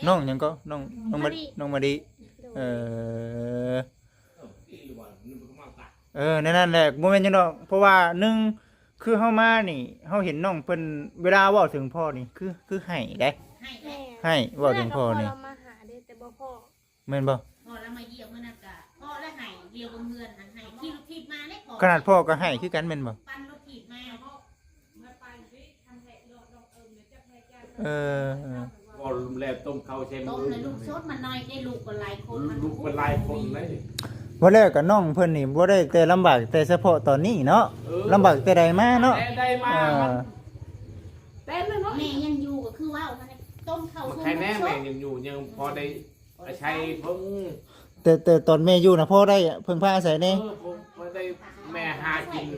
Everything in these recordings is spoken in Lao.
ນ້ອງຫຍັງກໍ? ນ້ອງ ນ້ອງມະ ນ້ອງມະລິ ໂດຍ ເອີ ເອີ ແນວນັ້ນແຫຼະ ບໍ່ແມ່ນຫຍັງດອກ ເພາະວ່າໜຶ່ງ ຄືເຮົາມານີ້ ເຮົາເຫັນນ້ອງເພິ່ນ ເວລາເວົ້າເຖິງພໍ່ນີ້ ຄື ຄືໄຫ້ເດ້ ໄຫ້ແຫຼະ ໄຫ້ ເວົ້າເຖິງພໍ່ນີ້ ເວລາກໍພໍລາວມາຫາເດ້ ແຕ່ບໍ່ພໍ້ ແມ່ນບໍ່? ພໍລາວມາຢ້ຽມມື້ນັ້ນກະພໍລາວໄຫ້ ດຽວເບິ່ງເຮືອນຫັ້ນໄຫ້ ຂີ່ລົດຖີບມາເດ້ພໍ ຂະໜາດພໍ່ກໍໄຫ້ຄືກັນແມ່ນບໍ່? ປັ່ນລົດຖີບມາ ເອີ ເອີ ເວົ້າແລ້ວຕົ້ມເຂົ້າໃສ່ໝູ ຕົ້ມແລ້ວລູກສົດມັນໜ້ອຍເດ້ ລູກກໍຫຼາຍຄົນ ລູກເພິ່ນຫຼາຍຄົນເດ້ ບໍ່ແລ້ວກໍນ້ອງເພິ່ນນີ້ບໍ່ໄດ້ແຕ່ລຳບາກແຕ່ສະເພາະຕອນນີ້ເນາະ ເອີ ລຳບາກແຕ່ໃດມາເນາະ ແຕ່ໃດມາ ເອີ ແຕ່ນັ້ນເນາະ ແມ່ຍັງຢູ່ກໍຄືເວົ້າຫັ້ນແຫຼະ ຕົ້ມເຂົ້າ ໃຄແນ່ແມ່ຍັງຢູ່ ຍັງພໍໄດ້ ອາໄສເພິ່ງ ແຕ່ ແຕ່ຕອນແມ່ຢູ່ນະ ພໍໄດ້ເພິ່ງພາອາໄສແດ່ ເອີ ພໍ ພໍໄດ້ແມ່ຫາກິນ ອໍ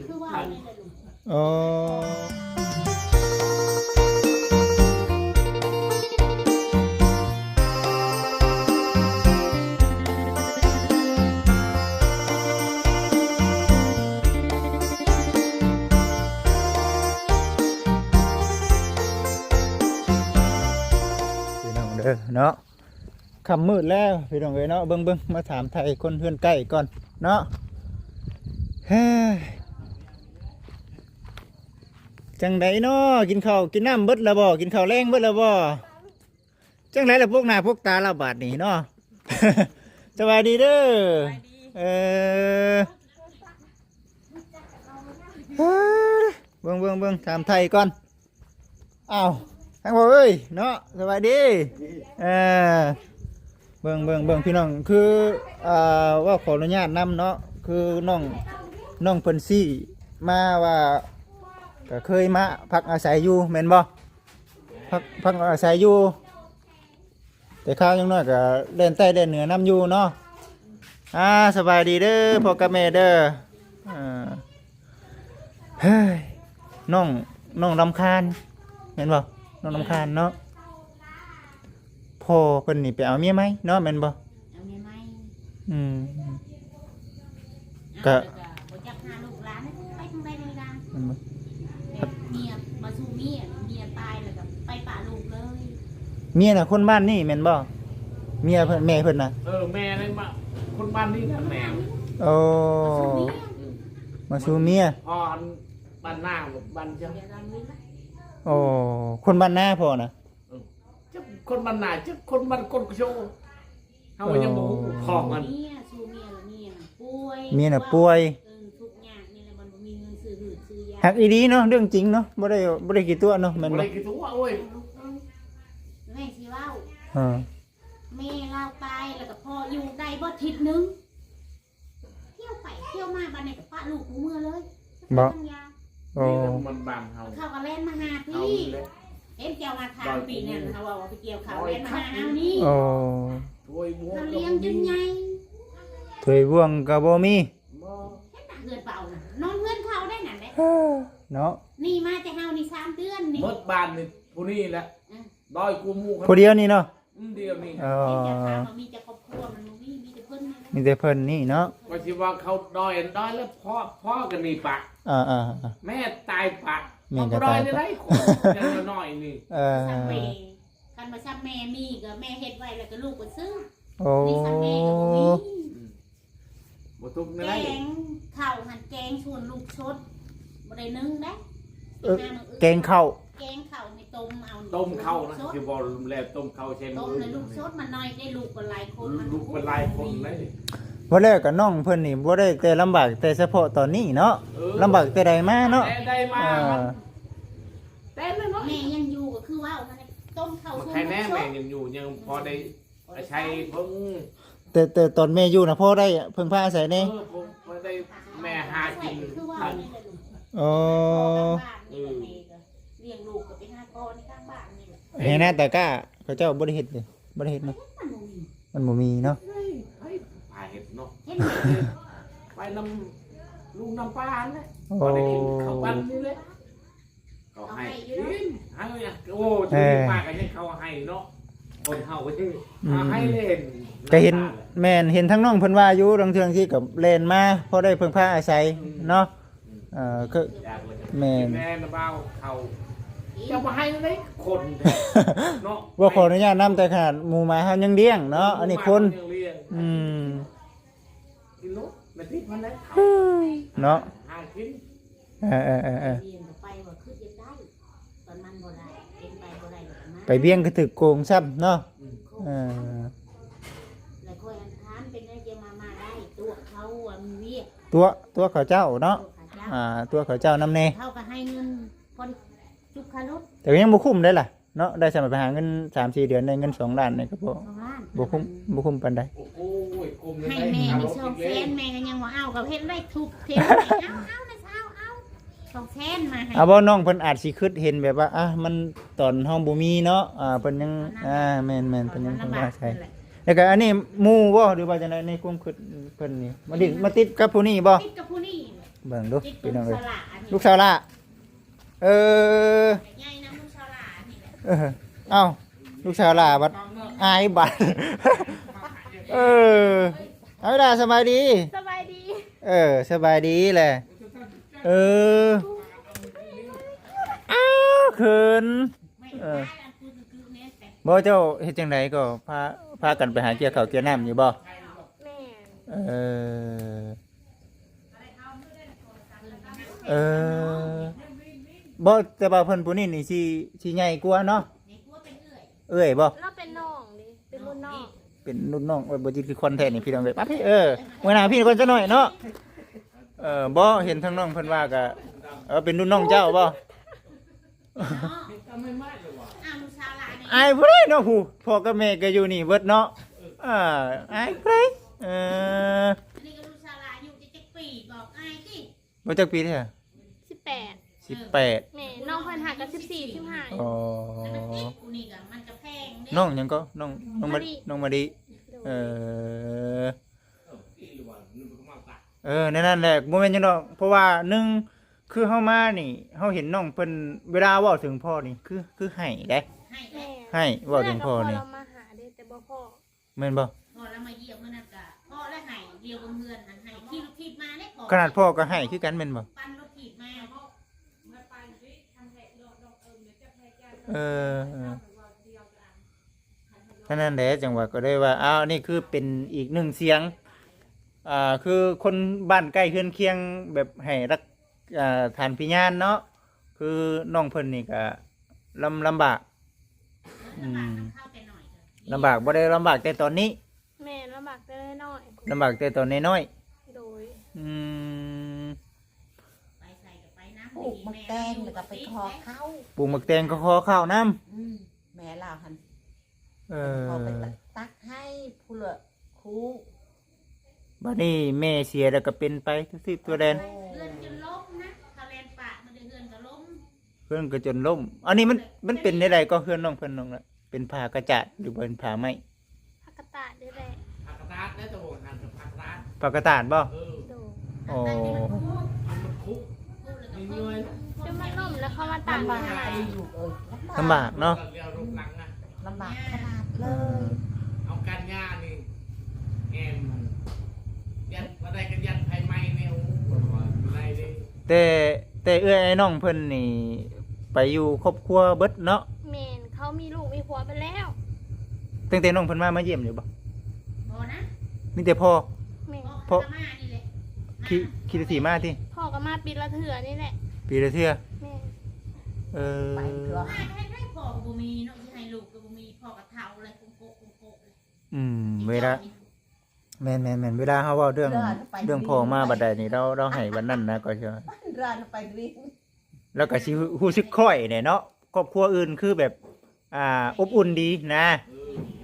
ພີ່ນ້ອງເດີເນາະ. ຄ່ຳມືດແລ້ວພີ່ນ້ອງເອີຍເນາະ ເບິ່ງໆ ມາຖາມໄຖ່ຄົນເຮືອນໃກ້ກ່ອນເນາະ ເຮີ້ຍ ຈັ່ງໃດເນາະ ກິນເຂົ້າກິນນ້ຳເບິດແລ້ວບໍ່? ກິນເຂົ້າແລງເບິດແລ້ວບໍ່? ຈັ່ງໃດລະ ພວກໜ້າພວກຕາລາວບາດນີ້ເນາະ ສະບາຍດີເດີ ສະບາຍດີ ເອີ ເຮີ້ຍ ເບິ່ງໆໆ ຖາມໄຖ່ກ່ອນ ອ້າວ ທາງພໍ່ເອີຍເນາະ ສະບາຍດີ ເອີ ເບິ່ງໆໆ ພີ່ນ້ອງ ຄື ອ່າ ເວົ້າຂໍອະນຸຍາດນຳເນາະ ຄືນ້ອງ ນ້ອງເພິ່ນຊີ້ມາວ່າ ກໍເຄີຍມາພັກອາໄສຢູ່ແມ່ນບໍ່? ພັກ ພັກອາໄສຢູ່ ແຕ່ຄາວຍັງນ້ອຍກໍແລ່ນໃຕ້ແລ່ນເໜືອນຳຢູ່ເນາະ ອ່າ ສະບາຍດີເດີພໍ່ກັບແມ່ເດີ ເອີ ເຮີ້ຍ ນ້ອງ ນ້ອງລຳຄານແມ່ນບໍ່? ນ້ອງລຳຄານເນາະ ພໍ່ເພິ່ນນີ້ໄປເອົາເມຍໃໝ່ເນາະ ແມ່ນບໍ່? ເອົາເມຍໃໝ່ ອືມ ກະ ເອົາແລ້ວກະບໍ່ຈັກຫາລູກຫຼານ ໄປທາງໃດໃນລາວ ແມ່ນບໍ່? ເມຍມາສູ່ເມຍ ເມຍຕາຍແລ້ວກະໄປປະລູກເລີຍ ເມຍນະຄົນບ້ານນີ້ແມ່ນບໍ່? ເມຍເພິ່ນ ແມ່ເພິ່ນນະ ເອີ ແມ່ນັ້ນມາ ຄົນບ້ານນີ້ນະແມ່ ໂອ້ ມາສູ່ເມຍ ມາສູ່ເມຍ ພໍ່ອັນບ້ານນາ ບ້ານເຈົ້າ ໂອ້ ຄົນບ້ານນາພໍ່ນະ ເອີ ຈັກຄົນບ້ານນາ ຈັກຄົນບ້ານກົນກະໂຊ ເຮົາກໍຍັງບໍ່ຮູ້ ອໍ ຂອງມັນ ເມຍສູ່ເມຍລະ ເມຍນະປ່ວຍ ເມຍນະປ່ວຍ ເອີ ທຸກຍາກນີ້ແຫຼະ ມັນບໍ່ມີເງິນຊື້ຫືດຊື້ຢາ ຮັກອີ່ຫຼີເນາະ ເລື່ອງຈິງເນາະ ບໍ່ໄດ້ ບໍ່ໄດ້ຂີ້ຕົວະເນາະ ແມ່ນບໍ່? ບໍ່ໄດ້ຂີ້ຕົວະ ໂອ້ຍ ແມ່ຊິເວົ້າ ເອີ ແມ່ລາວຕາຍແລ້ວກໍພໍ່ຢູ່ໄດ້ບໍ່ທິດໜຶ່ງ ທ່ຽວໄປທ່ຽວມາ ບາດນີ້ກໍປະລູກກູເມືອເລີຍ ບໍ່ ສັນຍາ ໂອ້ ມັນບ້ານເຮົາ ເຂົາກໍແລ່ນມາຫາພີ້ ເຮົານີ້ແຫຼະ ເຫັນເຈົ້າມາຖາມປີນັ້ນ ເຮົາເວົ້າວ່າໄປກ່ຽວເຂົ້າ ໂອ້ຍ ແລ່ນມາຫາເຮົານີ້ ໂອ້ ຖ້ວຍບ່ວງ ເຮົາລ້ຽງຈົນໃຫຍ່ ຖ້ວຍບ່ວງກໍບໍ່ມີ ບໍ່ ເຮັດໜ້າເຮືອນເປົ່ານະ ນອນເຮືອນເຂົາໄດ້ນັ້ນແຫຼະ ເນາະ ນີ້ມາແຕ່ເຮົານີ້ສາມເດືອນນີ້ ໝົດບ້ານນີ້ຜູ້ນີ້ແຫຼະ ອືມ ນ້ອຍກວ່າໝູ່ ຜູ້ດຽວນີ້ເນາະ ອືມ ດຽວນີ້ ເອີ ເຫັນຈາກຂ່າວວ່າມີແຕ່ຄອບຄົວ ມັນບໍ່ມີ ມີແຕ່ເພິ່ນນີ້ແຫຼະ ມີແຕ່ເພິ່ນນີ້ເນາະ ວ່າຊິວ່າເຂົາດ້ອຍ ອັນດ້ອຍແລ້ວພໍ່ ພໍ່ກໍໜີປະ ເອີໆໆ ແມ່ຕາຍປະ ແມ່ກໍຕາຍປະ ເອົາບໍ່ໄດ້ ໄດ້ຄົນຍັງນ້ອຍນີ້ ເອີ ຊ້ຳແມ່ ຄັນວ່າຊ້ຳແມ່ມີກໍແມ່ເຮັດໄວ້ ແລ້ວກໍລູກກໍຊື້ ໂອ້ ນີ້ຊ້ຳແມ່ກໍບໍ່ມີ ອືມ ບໍ່ທຸກແນວໃດ ແກງເຂົ້າຫັ້ນ ແກງຊວນລູກສົດ ບໍ່ໄດ້ໜຶ້ງເດ້ ເອີ ແກງເຂົ້າ ແກງເຂົ້ານີ້ຕົ້ມເອົາ ຕົ້ມເຂົ້ານະ ຄືບໍ່ແລ້ວຕົ້ມເຂົ້າໃສ່ໝູ ຕົ້ມແລ້ວລູກສົດມັນໜ້ອຍເດ້ ລູກກໍຫຼາຍຄົນ ລູກເພິ່ນຫຼາຍຄົນເດ້ ບໍ່ແລ້ວກໍນ້ອງເພິ່ນນີ້ບໍ່ໄດ້ແຕ່ລຳບາກແຕ່ສະເພາະຕອນນີ້ເນາະ ເອີ ລຳບາກແຕ່ໃດມາເນາະ ແຕ່ໃດມາ ເອີ ແຕ່ນັ້ນເນາະ ແມ່ຍັງຢູ່ກໍຄືເວົ້າຫັ້ນແຫຼະ ຕົ້ມເຂົ້າ ໃຄແນ່ແມ່ຍັງຢູ່ ຍັງພໍໄດ້ ອາໄສເພິ່ງ ແຕ່ ແຕ່ຕອນແມ່ຢູ່ນະ ພໍໄດ້ເພິ່ງພາອາໄສແດ່ ເອີ ພໍ ພໍໄດ້ແມ່ຫາກິນ ຄືວ່ານີ້ແຫຼະລູກ ອໍ ພໍ່ກັບບ້ານນີ້ແຫຼະ ເອີ ແມ່ກໍລ້ຽງລູກກໍໄປຫາພໍ່ໃນທາງບ້ານນີ້ແຫຼະ ໄຮ່ນາຕາກ້າເຂົາເຈົ້າບໍ່ໄດ້ເຮັດເດ້ ບໍ່ໄດ້ເຮັດເນາະ ມັນບໍ່ມີ ມັນບໍ່ມີເນາະ ເອີ ໃຜ ໃຜພາເຮັດເນາະ ເຮັດ ໄປນຳລຸງນຳປ້າຫັ້ນແຫຼະ ອໍ ພໍໄດ້ກິນເຂົ້າປັ້ນນີ້ແຫຼະ ເຂົາໃຫ້ກິນ ໃຫ້ ໂອ້ ເອີ ມາກໍຍັງເຂົາໃຫ້ເນາະ ຄົນເຮົາກໍຍັງ ອືມ ໃຫ້ເລີຍ ກໍເຫັນ ແມ່ນ ເຫັນທາງນ້ອງເພິ່ນວ່າຢູ່ ລາງເທື່ອທີ່ກໍແລ່ນມາ ພໍໄດ້ເພິ່ງພາອາໄສ ອືມ ເນາະ ອືມ ເອີ ຄື ຢາກເລີຍ ແມ່ນ ແມ່ນບ່າວເຂົາ ຈະບໍ່ໃຫ້ໄດ້ຄົນເນາະ ບໍ່ຂໍອະນຸຍາດນຳ ແຕ່ຂະໜາດໝູໝາເຮົາຍັງລ້ຽງເນາະ ອັນນີ້ຄົນ ໝູໝາເຮົາຍັງລ້ຽງ ອືມ ກິນໂລດ ແມ່ນຕິ ມັນໄດ້ ເນາະ ຫາກິນ ເອີໆໆໆ ໄປວຽງກໍຄືຢາກໄດ້ ຕອນມັນບໍ່ໄດ້ ເປັນໄປບໍ່ໄດ້ກໍມາ ໄປວຽງກໍຖືກໂກງຊ້ຳເນາະ ອືມ ເອີ ແລ້ວຂ້ອຍຫັ້ນຖາມເປັນໄງ ຈະມາ ມາໄດ້ ຕົວະເຂົາວ່າມີວຽກ ຕົວະ ຕົວະເຂົາເຈົ້າເນາະ ຕົວະເຂົາເຈົ້າ ອ່າ ຕົວະເຂົາເຈົ້ານຳແດ່ ເຂົາກໍໃຫ້ເງິນພໍຈຸກຄ່າລົດ ແຕ່ກໍຍັງບໍ່ຄຸ້ມເດ້ລະ ເນາະ ໄດ້ສຳລັບໄປຫາເງິນສາມສີ່ເດືອນ ໄດ້ເງິນສອງລ້ານນີ້ກໍບໍ່ ສອງລ້ານ ບໍ່ຄຸ້ມ ບໍ່ຄຸ້ມປານໃດ ໂອ້ຍ ຄຸ້ມເລີຍ ໃຫ້ແມ່ນີ້ສອງແສນ ແມ່ກໍຍັງບໍ່ເອົາ ກໍເຫັນໄດ້ທຸບເທ ເອົາ ເອົາ ເອົາ ສອງແສນມາໃຫ້ ອາ ບໍ່ ນ້ອງເພິ່ນອາດຊິຄິດເຫັນແບບວ່າ ອາ ມັນຕອນເຮົາບໍ່ມີເນາະ ອາ ເພິ່ນຍັງ ຕອນນັ້ນ ອາ ແມ່ນໆ ເພິ່ນຍັງ ເພິ່ນວ່າໃສ່ ແລ້ວກໍອັນນີ້ໝູ່ບໍ່ ຫຼືວ່າຈັ່ງໃດ ໃນຄວາມຄິດເພິ່ນນີ້ ມາດິດ ມາຕິດກັບຜູ້ນີ້ບໍ່ ຕິດກັບຜູ້ນີ້ ເບິ່ງດູ ຕິດ ພີ່ນ້ອງເອີຍ ລູກສາວຫຼ້າອັນນີ້ ລູກສາວຫຼ້າ ເອີ ໃຫຍ່ນຳລູກສາວຫຼ້ານີ້ແຫຼະ ເອີ ເອົ້າ ລູກສາວຫຼ້າບັດອາຍບັດ ເອີ ເອົາດາ ສະບາຍດີ ສະບາຍດີ ເອີ ສະບາຍດີແຫຼະ ເອີ ອ້າວ ເຂີນ ເອີ ບໍ່ ເຈົ້າເຮັດຈັ່ງໃດກໍພາ ພາກັນໄປຫາກ່ຽວເຂົ້າກ່ຽວນ້ຳຢູ່ບໍ່ ແມ່ນ ເອີ ເອີ ບໍ່ ແຕ່ວ່າເພິ່ນຜູ້ນີ້ນີ້ຊິ ຊິໃຫຍ່ກວ່າເນາະ ເອື້ອຍບໍ່ ລາວເປັນນ້ອງເດ້ ເປັນລຸ້ນນ້ອງ ເປັນລຸ້ນນ້ອງ ໂອ້ຍ ບໍ່ຈິດຄືຄອນແທ້ນີ້ພີ່ນ້ອງເອີຍ ມາພີ່ ເອີ ມື້ໜ້າພີ່ກ່ອນຈັກໜ້ອຍເນາະ ເອີ ບໍ່ ເຫັນທາງນ້ອງເພິ່ນວ່າກະ ເອີ ເປັນລຸ້ນນ້ອງເຈົ້າບໍ່ ເນາະ ອ້າວ ລູກສາວຫຼ້ານີ້ ອາຍຜູ້ໃດເນາະ ຜູ້ພໍ່ກັບແມ່ກໍຢູ່ນີ້ເບິດເນາະ ເອີ ອາຍຜູ້ໃດ ເອີ ອັນນີ້ກໍລູກສາວຫຼ້າ ອາຍຸຈັກປີບອກອ້າຍຕິ ບໍ່ ຈັກປີແທ້ ສິບແປດ ສິບແປດ ແມ່ ນ້ອງເພິ່ນຫາກໍສິບສີ່ ສິບຫ້າ ອໍ ອັນນັ້ນຕິ ຜູ້ນີ້ກໍມັນກໍແພງເດ້ ນ້ອງຫຍັງກໍ ນ້ອງ ນ້ອງມະ ມະລິ ນ້ອງມະລິ ໂດຍ ເອີ ເອີ ແນວນັ້ນແຫຼະ ບໍ່ແມ່ນຫຍັງດອກ ເພາະວ່າໜຶ່ງ ຄືເຮົາມານີ້ ເຮົາເຫັນນ້ອງເພິ່ນ ເວລາເວົ້າເຖິງພໍ່ນີ້ ຄື ຄືໄຫ້ເດ້ ໄຫ້ ແມ່ນ ໄຫ້ ເວົ້າເຖິງພໍ່ນີ້ ເວລາກໍພໍເຮົາມາຫາເດ້ ແຕ່ບໍ່ພໍ້ ແມ່ນບໍ່? ພໍລະມາຢ້ຽມມື້ນັ້ນກະພໍລະໄຫ້ ດຽວເບິ່ງເຮືອນຫັ້ນໄຫ້ ຂີ່ລົດຖີບມາເດ້ພໍ ຂະໜາດພໍ່ກໍໄຫ້ຄືກັນແມ່ນບໍ່? ປັ່ນລົດຖີບມາ ເອີ ເອີ ນັ້ນແຫຼະ ຈັ່ງວ່າກໍໄດ້ວ່າ ອ້າວ ນີ້ຄືເປັນອີກໜຶ່ງສຽງ ອ່າ ຄືຄົນບ້ານໃກ້ເຮືອນຄຽງແບບໃຫ້ລັກ ອ່າ ຖານພະຍານເນາະ ຄືນ້ອງເພິ່ນນີ້ກະລຳ ລຳບາກ ອືມ ລຳບາກ ບໍ່ໄດ້ລຳບາກແຕ່ຕອນນີ້ ແມ່ນ ລຳບາກແຕ່ນ້ອຍ ລຳບາກແຕ່ຕອນນ້ອຍໆ ໂດຍ ອືມ ໄປໃສກໍໄປນຳ ປູກໝາກແຕງແລ້ວກໍໄປຂໍເຂົ້າ ປູກໝາກແຕງກໍຂໍເຂົ້ານຳ ອືມ ແມ່ລາວຫັ້ນ ເອີ ເຂົາໄປຕັກໃຫ້ຜູ້ລະຄູ່ ບາດນີ້ແມ່ເສຍແລ້ວກໍເປັນໄປຕົວທີບຕົວແດນ ໂອ້ ເຮືອນຈົນລົ້ມນະ ເຂົາແລ່ນປາດມາແຕ່ເຮືອນກໍລົ້ມ ເຮືອນກໍຈົນລົ້ມ ອັນນີ້ມັນ ມັນເປັນແນວໃດກໍເຮືອນນ້ອງເພິ່ນນ້ອງລະ ເປັນຜ້າກະຈາດ ຫຼືວ່າເປັນຜ້າໄມ້? ຜ້າກະຕາດນີ້ແຫຼະ ຜ້າກະຕາດແລ້ວ ແຕ່ວ່າຫັ້ນກໍຜ້າກະຕາດ ຜ້າກະຕາດບໍ່? ເອີ ໂດຍ ອໍ ມັນຄຸ ມັນຄຸ ມີເງືອຍ ຈົນມັນລົ້ມແລ້ວເຂົາມາຕາກ ລຳບາກ ລູກເອີຍ ລຳບາກ ລຳບາກເນາະ ລຳບາກຂະໜາດເລີຍ ເອີ ເອົາການຫຍ້ານີ້ແອມ ຍັນ ບໍ່ໄດ້ກໍຍັນໄຟໄໝ້ແນວ ບໍ່ໄດ້ເດ້ ແຕ່ ແຕ່ເອື້ອຍອ້າຍນ້ອງເພິ່ນນີ້ໄປຢູ່ຄອບຄົວເບິດເນາະ? ແມ່ນ ເຂົາມີລູກມີຜົວເບິດແລ້ວ ຕັ້ງແຕ່ນ້ອງເພິ່ນມາ ມາຢ້ຽມຢູ່ບໍ່? ບໍ່ນະ ມີແຕ່ພໍ່ ແມ່ນ ພໍ່ ຂີ່ ຂີ່ລົດຖີບມາຕິ? ພໍ່ກໍມາປີລະເທື່ອນີ້ແຫຼະ ປີລະເທື່ອ ແມ່ນ ເອີ ມາເຮັດໃຫ້ພໍ່ກໍບໍ່ມີເນາະ ຊິໃຫ້ລູກກໍບໍ່ມີ ພໍ່ກໍເຖົ້າແລ້ວ ຄົງໂກະຄົງໂກະ ອືມ ເວລາ ແມ່ນໆໆ ເວລາເຮົາເວົ້າເລື່ອງ ເລື່ອງພໍ່ມາບັດໃດນີ້ ລາວ ລາວໃຫ້ບັດນັ້ນນະ ກໍຊິວ່າ ລາວກໍຊິຮູ້ສຶກຄ້ອຍແດ່ເນາະ ຄອບຄົວອື່ນຄືແບບ ອ່າ ອົບອຸ່ນດີນະ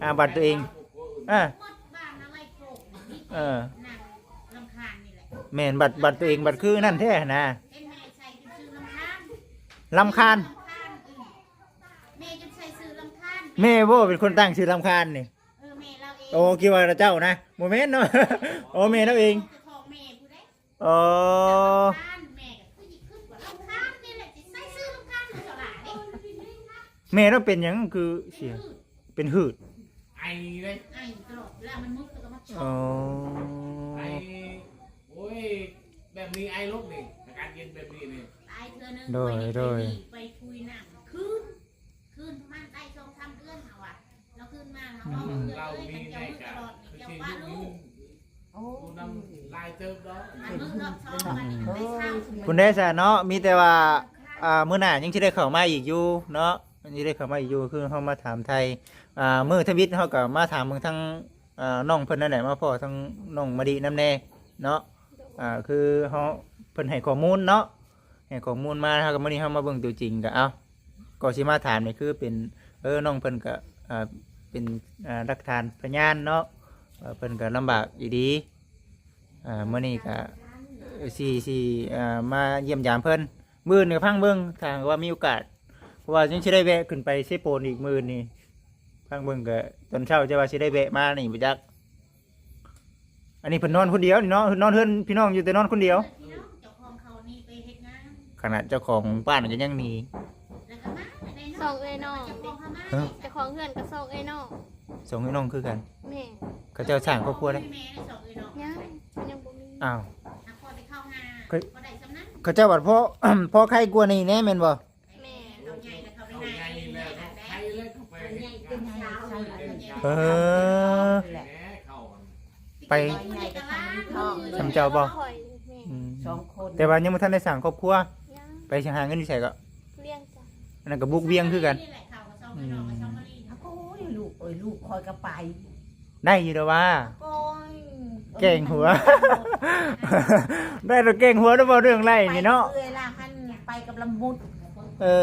ອ່າ ບັດຕົວເອງ ອ່າ ເອີ ແມ່ນ ບັດ ບັດຕົວເອງບັດຄືນັ້ນແທ້ຫັ້ນນະ ລຳຄານ ແມ່ບໍ່ເປັນຄົນຕັ້ງຊື່ລຳຄານນີ້? ເອີ ແມ່ລາວເອງ ໂອ້ ຄິດວ່າເຈົ້ານະ ບໍ່ແມ່ນເນາະ ໂອ້ ແມ່ລາວເອງ ແຕ່ທ້ອງແມ່ຜູ້ໃດ ອໍ ແມ່ກໍຄືຊິຄິດວ່າລຳຄານນີ້ແຫຼະ ຊິໃສ່ຊື່ລຳຄານໃຫ້ສະຫຼາເດ້ ແມ່ລາວເປັນຫຍັງຄືເສຍ? ເປັນຫືດ ເປັນຫືດ ໄອເດ້ ໄອຕະຫຼອດ ເວລາມັນມຶດແລ້ວກໍມາ ອໍ ໄອ ໂອ້ຍ ແບບນີ້ໄອລົດນີ້ ອາກາດເຢັນແບບນີ້ນີ້ ຕາຍເທື່ອໜຶ່ງ ໂດຍ ໄປນີ້ ໂດຍ ໄປນີ້ ໄປທຸຍນ້ຳ ຄື ລາວມີໃນກະຄືຊິຢູ່ຢູ່ ໂອ້ ນຳຫຼາຍເຕີບດອກ ອັນມື້ຮອບສອງບັດນີ້ໄປເຊົ່າ ພຸ້ນເດ້ຊະເນາະ ມີແຕ່ວ່າ ອ່າ ມື້ໜ້າຍັງຊິໄດ້ເຂົ້າມາອີກຢູ່ເນາະ ຍັງຊິໄດ້ເຂົ້າມາອີກຢູ່ ຄືເຮົາມາຖາມໄຖ່ ອ່າ ມື້ທຳອິດເຮົາກໍມາຖາມເບິ່ງທາງ ອ່າ ນ້ອງເພິ່ນນັ້ນແຫຼະ ມາພໍ້ທາງນ້ອງມະລິນຳແດ່ເນາະ ອ່າ ຄືເຮົາ ເພິ່ນໃຫ້ຂໍ້ມູນເນາະ ໃຫ້ຂໍ້ມູນມາ ເຮົາກໍມື້ນີ້ເຮົາມາເບິ່ງຕົວຈິງກໍເອົາ ກໍຊິມາຖາມນີ້ຄືເປັນ ເອີ ນ້ອງເພິ່ນກໍ ອ່າ ເປັນ ອ່າ ຫຼັກຖານພະຍານເນາະ ວ່າເພິ່ນກໍລຳບາກອີ່ຫຼີ ອ່າ ມື້ນີ້ກໍ ເອີ ຊິ ຊິ ອ່າ ມາຢ້ຽມຢາມເພິ່ນ ມື້ອື່ນກໍຟັງເບິ່ງ ຖ້າຫາກວ່າມີໂອກາດ ເພາະວ່າຍັງຊິໄດ້ແວະຂຶ້ນໄປເຊໂປນອີກມື້ອື່ນນີ້ ຟັງເບິ່ງກໍຕອນເຊົ້າຈະວ່າຊິໄດ້ແວະມານີ້ບໍ່ຈັກ ອັນນີ້ເພິ່ນນອນຄົນດຽວນີ້ເນາະ ນອນເຮືອນພີ່ນ້ອງ ຢູ່ແຕ່ນອນຄົນດຽວ ເຈົ້າຂອງເຂົານີ້ໄປເຮັດງານ ຂະໜາດເຈົ້າຂອງບ້ານກໍຍັງໜີ ແລ້ວກໍມາໄດ້ເນາະ ສອງເອື້ອຍນ້ອງ ເຈົ້າຂອງເຂົາມາ ຮະ ເຈົ້າຂອງເຮືອນກໍສອງເອື້ອຍນ້ອງ ສອງເອື້ອຍນ້ອງຄືກັນ ແມ່ນ ເຂົາເຈົ້າສ້າງຄອບຄົວແລ້ວ ແມ່ໄດ້ສອງເອື້ອຍນ້ອງ ຍັງ ຍັງບໍ່ມີ ອ້າວ ຫາພໍ່ໄປເຂົ້າຫາ ເຂົາ ບໍ່ໄດ້ສ່ຳນັ້ນ ເຂົາເຈົ້າບັດພໍ ພໍໄຄກວ່ານີ້ແນ່ແມ່ນບໍ່? ແມ່ນ ເຂົາໃຫຍ່ແລ້ວ ເຂົາໄປນາ ເຂົາໃຫຍ່ແລ້ວ ເຂົາໄປ ເຂົາເປັນສາວ ເອີ ໄປ ສຳເຈົ້າບໍ່? ຂ້ອຍ ແມ່ນ ອືມ ສອງຄົນ ແຕ່ວ່າຍັງບໍ່ທັນໄດ້ສ້າງຄອບຄົວ ຍັງ ໄປຊິຫາເງິນຢູ່ໃສກໍ? ວຽງຈັນ ອັນນັ້ນກໍບຸກວຽງຄືກັນ ນີ້ແຫຼະ ເຂົາກໍຊອບໄປນອກ ອືມ ກໍຊອບມາລີນ ໂອ້ຍ ລູກເອີຍ ລູກຂ້ອຍກໍໄປ ໄດ້ຢູ່ດອກວ່າ ໂອ້ຍ ແກງຫົວ ໄດ້ແຕ່ແກງຫົວ ໄດ້ບໍ່ເລື່ອງໄລ່ນີ້ເນາະ ໄປເອື້ອຍລະຫັ້ນ ໄປກັບລຳບຸດ ເອີ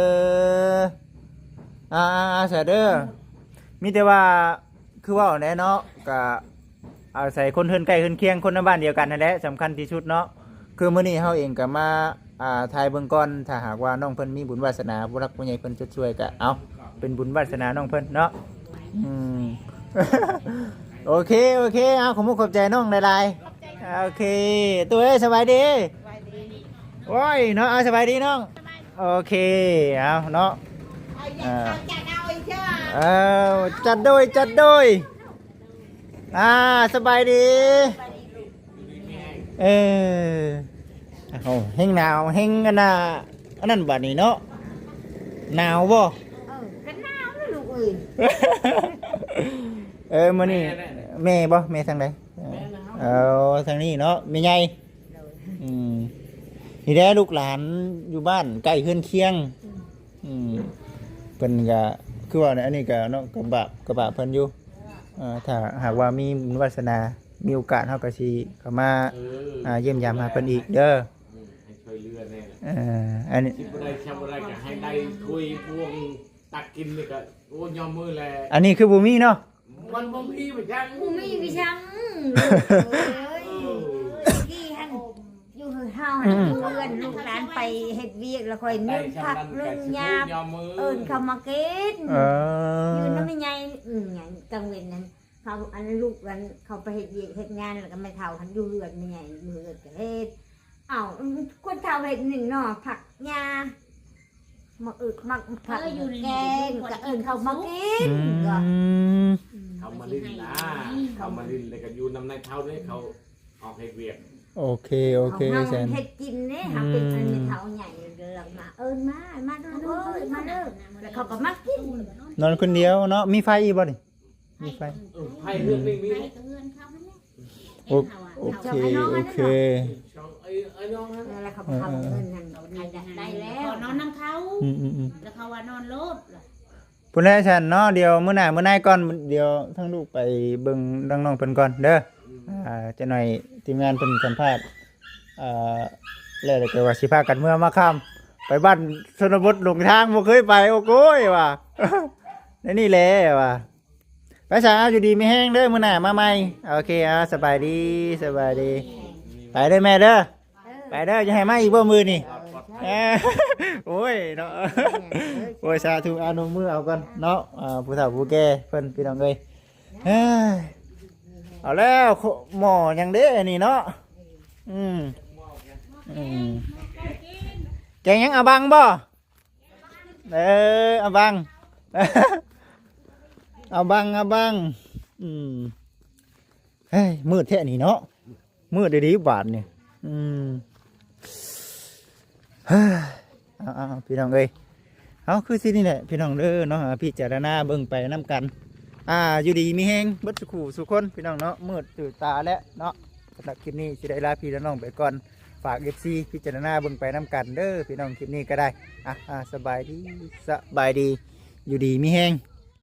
ອ່າໆ ສາເດີ ມີແຕ່ວ່າ ຄືເວົ້າແຫຼະເນາະ ກະອາໄສຄົນເຮືອນໃກ້ເຮືອນຄຽງ ຄົນໃນບ້ານດຽວກັນຫັ້ນແຫຼະ ສຳຄັນທີ່ສຸດເນາະ ຄືມື້ນີ້ເຮົາເອງກໍມາ ອ່າ ຖ່າຍເບິ່ງກ່ອນ ຖ້າຫາກວ່ານ້ອງເພິ່ນມີບຸນວາສະໜາ ຜູ້ຫຼັກຜູ້ໃຫຍ່ເພິ່ນຊົດຊ່ວຍກໍເອົາ ເປັນບຸນວາສະໜານ້ອງເພິ່ນເນາະ ອືມ ໂອເຄ ໂອເຄ ເອົາ ຂອບມຸກຂອບໃຈນ້ອງຫຼາຍໆ ໂອເຄ ຕູ້ເອີຍ ສະບາຍດີ ໂອ້ຍ ເນາະ ເອົາ ສະບາຍດີນ້ອງ ໂອເຄ ເອົາເນາະ ເອີ ຈັດໂດຍ ຈັດໂດຍ ອ່າ ສະບາຍດີ ເອີ ເອົາ ແຮງໜາວ ແຮງອັນນ່າ ອັນນັ້ນບາດນີ້ເນາະ ໜາວບໍ່? ເອີ ກໍໜາວແຫຼະລູກເອີຍ ເອີ ມື້ນີ້ແມ່ບໍ່? ແມ່ທາງໃດ? ເອີ ທາງນີ້ເນາະ ແມ່ໃຫຍ່ ອືມ ນີ້ແຫຼະລູກຫຼານຢູ່ບ້ານໃກ້ເຮືອນຄຽງ ອືມ ອືມ ເພິ່ນກະຄືວ່າແຫຼະ ອັນນີ້ກະເນາະ ກະບາບ ກະບາບເພິ່ນຢູ່ ເອີ ຖ້າຫາກວ່າມີບຸນວາສະໜາ ມີໂອກາດເຮົາກະຊິເຂົ້າມາ ເອີ ອ່າ ຢ້ຽມຢາມຫາເພິ່ນອີກເດີ ອືມ ໃຫ້ຊ່ວຍເຫຼືອແດ່ ເອີ ອັນນີ້ ຊິບໍ່ໄດ້ ຊິບໍ່ໄດ້ກະໃຫ້ໄດ້ຖ້ວຍພວງຕັກກິນນີ້ກະ ໂອ້ ຍອມມືແຫຼະ ອັນນີ້ຄືບໍ່ມີເນາະ ມັນບໍ່ມີໄປຈັ່ງ ບໍ່ມີໄປຈັ່ງ ເອີຍ ເອີ ກີ້ຫັ້ນ ຢູ່ເຮືອນເຮົາ ອືມ ຢູ່ເຮືອນ ລູກຫຼານໄປເຮັດວຽກ ແລ້ວຂ້ອຍນຸ່ງຜ້ານຸ່ງຫຍັງ ເອີ້ນເຂົາມາກິນ ເອີ ຢູ່ນຳແມ່ໃຫຍ່ ອືມ ຫຍັງ ກາງເວັນນັ້ນ ເຂົາ ອັນ ລູກອັນ ເຂົາໄປເຮັດວຽກເຮັດງານ ແລ້ວກໍແມ່ເຖົ້າຫັ້ນຢູ່ເຮືອນ ແມ່ໃຫຍ່ຢູ່ເຮືອນກໍເຮັດ ເອົ້າ ຄົນເຖົ້າເຮັດນີ້ເນາະ ຜັກຫຍ້າ ໝາກອຶກໝາກຜັກ ເອີ ຢູ່ໃນ ແກງ ນີ້ ກໍເອີ້ນເຂົາມາກິນ ອືມ ເຂົາມາຫຼິ້ນນະ ເຂົາມາຫຼິ້ນ ແລ້ວກໍຢູ່ນຳນາຍເຖົ້າເດ້ ເຂົາອອກເຮັດວຽກ ໂອເຄ ໂອເຄ ເຮົາ ເຮົາ ແຊນ ເຮັດກິນເດ້ ເຮົາເປັນ ອືມ ອັນແມ່ເຖົ້າໃຫຍ່ ແລ້ວມາ ເອີ້ນມາ ມາເດີ ມາເດີ ແລ້ວເຂົາກໍມາກິນ ນອນຄົນດຽວເນາະ ມີໄຟອີກບໍ່ນີ້? ມີໄຟ ເອີ ໄຟເຮືອນນີ້ມີ ໄຟກໍເຮືອນເຂົາຫັ້ນແຫຼະ ໂອ ໂອເຄ ໂອເຄ ສອງ ໄອ້ ໄອ້ນ້ອງຫັ້ນ ແລ້ວເຂົາ ເອີ ເຂົາເອົາເງິນຫັ້ນ ເຂົາຢາກໄດ້ແລ້ວ ຂໍນອນນຳເຂົາ ອືມໆໆ ແລ້ວເຂົາວ່ານອນໂລດ ພຸ້ນແຫຼະຊັ້ນເນາະ ດຽວມື້ໜ້າມື້ໃນກ່ອນ ດຽວທາງລູກໄປເບິ່ງທາງນ້ອງເພິ່ນກ່ອນເດີ ອືມ ອ່າ ຈັກໜ້ອຍທີມງານເພິ່ນສຳພາດ ອ່າ ແລ້ວກໍວ່າຊິພາກັນເມືອມາຄ່ຳ ໄປບ້ານຊົນນະບົດຫຼົງທາງ ບໍ່ເຄີຍໄປ ໂອ້ໂກຍວ່າ ໃນນີ້ແຫຼະວ່າ ໄປຊະ ເອົາ ຢູ່ດີມີແຮງເດີ ມື້ໜ້າມາໃໝ່ ໂອເຄ ເອົາ ສະບາຍດີ ສະບາຍດີ ໄປເດີແມ່ເດີ ເອີ ໄປເດີ ຈະໃຫ້ມາອີກບໍ່ມື້ນີ້ ເອີ ໂອ້ຍເນາະ ເອີ ໂອ້ຍ ສາທຸ ອະນຸມືເອົາກ່ອນເນາະ ອ່າ ຜູ້ເຖົ້າຜູ້ແກ່ເພິ່ນ ພີ່ນ້ອງເອີຍ ເອີ ເອົາແລ້ວ ໝໍ້ຫຍັງເດ້ອັນນີ້ເນາະ ອືມ ອືມ ແກງຫຍັງ ອາບັງບໍ່? ເອີ ອາບັງ ອາບັງ ອາບັງ ອືມ ເຮີ້ຍ ມືດແທ້ນີ້ເນາະ ມືດດີໆ ບາດນີ້ ອືມ ເຮີ້ຍ ເອົາໆ ພີ່ນ້ອງເອີຍ ເອົາ ຄືຊິນີ້ແຫຼະ ພີ່ນ້ອງເດີເນາະ ພິຈາລະນາເບິ່ງໄປນຳກັນ ອ່າ ຢູ່ດີມີແຮງເບິດສູ່ຄູ່ສູ່ຄົນ ພີ່ນ້ອງເນາະ. ມືດຕື່ຕາແລ້ວເນາະ. ສຳລັບຄລິບນີ້ຊິໄດ້ລາພີ່ລານ້ອງໄປກ່ອນ. ຝາກ ເອັຟຊີ ພິຈາລະນາເບິ່ງໄປນຳກັນເດີ ພີ່ນ້ອງ. ຄລິບນີ້ກໍໄດ້ ອ່າ ສະບາຍດີ ສະບາຍດີ ຢູ່ດີມີແຮງ.